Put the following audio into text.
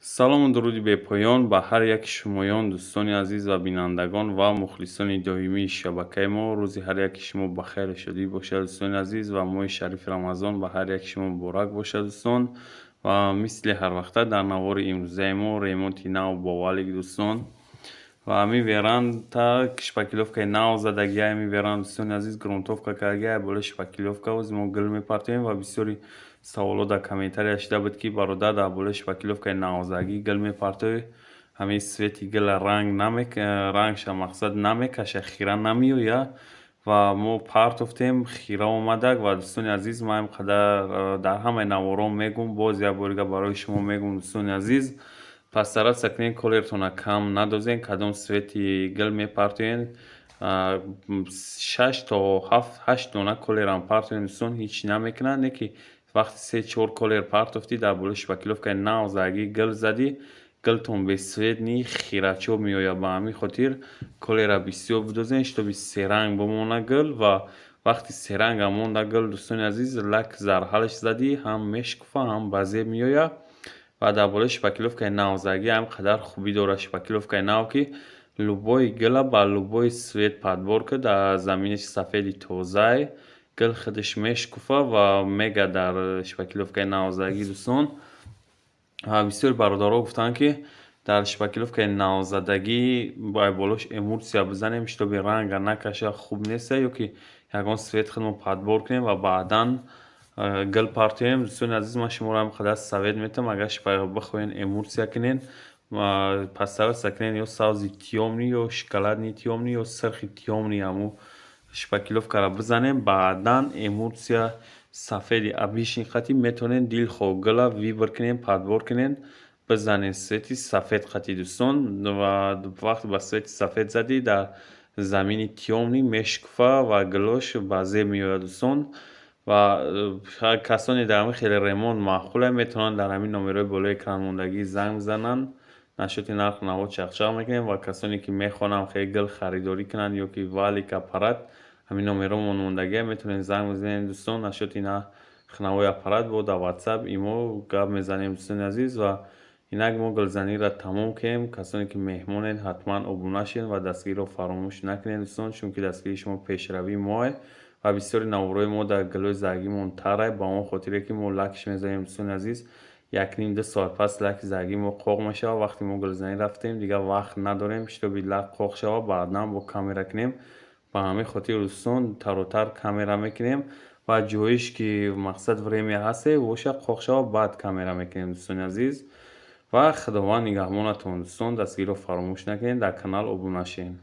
Салому дуруди бепоён ба ҳар яки шумоён, дӯстони азиз ва бинандагон ва мухлисони доимии шабакаи мо. Рӯзи ҳар яки шумо ба хайру шодӣ бошад, дӯстони азиз, ва моҳи шарифи Рамазон ба ҳар яки шумо муборак бошад, дӯстон. Ва мисли ҳарвақта дар навори имрӯзаи мо ремонти нав бо валик, дӯстон. Ва ҳамин веранда шпаклёвкаи нав задагиа, ҳамин веранда, дӯстони азиз, грунтовка кардагиа, болои шпаклёвка ози мо гил мепартоем. Ва бисёри саволот дар комментария шида буд, ки бародар, дар болои шпаклёвкаи навзагӣ гил мепартоӣ, ҳамин цвети гила ранг рангша мақсад намекаша, хира намеояд? Ва мо партофтем, хира омадак. Ва, дӯстони азиз, ман ин қадар дар ҳамаи наворҳо мегӯм, боз як борига барои шумо мегӯм, дӯстони азиз: постараться кунед, колертона кам надозен. Кадом цвети гил мепартоен, шаш то ҳафт, ҳашт дона колерам партоен, дӯстон, ҳеҷ намекунад. Не ки вақти се, чор колер партофтӣ, дар болои шпаклёвкаи навзагӣ гил задӣ, гилтон бесцветный, хирачоб меояд. Ба ҳамин хотир колера бисёр бидозен, чтобы серанг бимонад гил. Ва вақти серангам монда гил, дӯстони азиз, лак зарҳалаш задӣ, ҳам мешкуфа, ҳам ба зеб меояд. Ва дар болои шпаклёвкаи навзагӣ ҳам қадар хубӣ дорад шпаклёвкаи нав, ки любой гила ба любой цвет подбор ки дар заминаш сафеди тозае, гил худаш мешкуфа ва мега дар шпаклёвкаи навзагӣ, дӯстон. Ва бисёри бародарҳо гуфтанд, ки дар шпаклёвкаи навзадагӣ бояд болош эмульсия бизанем, чтобы ранга накаша, хуб неста, ё ки ягон цвет худмо подбор кунем ва баъдан гил партоем? Дӯстони азиз, ман шуморо ҳамин қадар совет метавам: агар бихоҳед эмульсия кунед, постараться кунед ё сабзи тёмный, ё шоколадный тёмный, ё сирхи тёмный ҳамун шпаклёвкаро бизанем, баъдан эмульсия сафеди обычный қати метавонед дилхоҳ гила выбор кунед, подбор кунед, бизанед цвети сафед қати, дӯстон. Ва вақте ба цвети сафед задӣ, дар замини тёмный мешкуфа ва гилош ба зеб меояд, дӯстон. Ва касоне дар ҳамин хеле ремонт маъқуле, метавонанд дар ҳамин номерҳои болои экранмондагӣ занг бизананд, насчёти нарху наво чақчақ мекунем. Ва касоне ки мехоҳанд хеле гил харидорӣ кунанд ё ки валик, аппарат, ҳамин номерҳомон мондагия, метавонед занг бизанед, дӯстон. Насчёти нархнавои аппарат бо дар Ватсап, Имо гап мезанем, дӯстони азиз. Ва инак мо гилзаниро тамом кунем. Касоне ки меҳмонед, ҳатман обуна шавед ва дастгириро фаромӯш накунед, дӯстон, чунки дастгирии шумо пешравии моэ. Ва бисёри наворҳои мо дар гилои заргимон тарай, ба он хотире ки мо лакш мезанем, дӯстони азиз, якним ду соат пас лаки заргии мо қоқ мешавад. Вақте мо гилзанӣ рафтем, дигар вақт надорем, чтобы лак қоқ шавад, баъдан бо камера кунем. Ба ҳамин хотир, дӯстон, таротар камера мекунем ва ҷоиш ки мақсад время ҳасте боша, қоқ шавад, баъд камера мекунем, дӯстони азиз. Ва Худованд нигаҳбонатон, дӯстон. Дастгириро фаромӯш накунед, дар канал обуна шавед.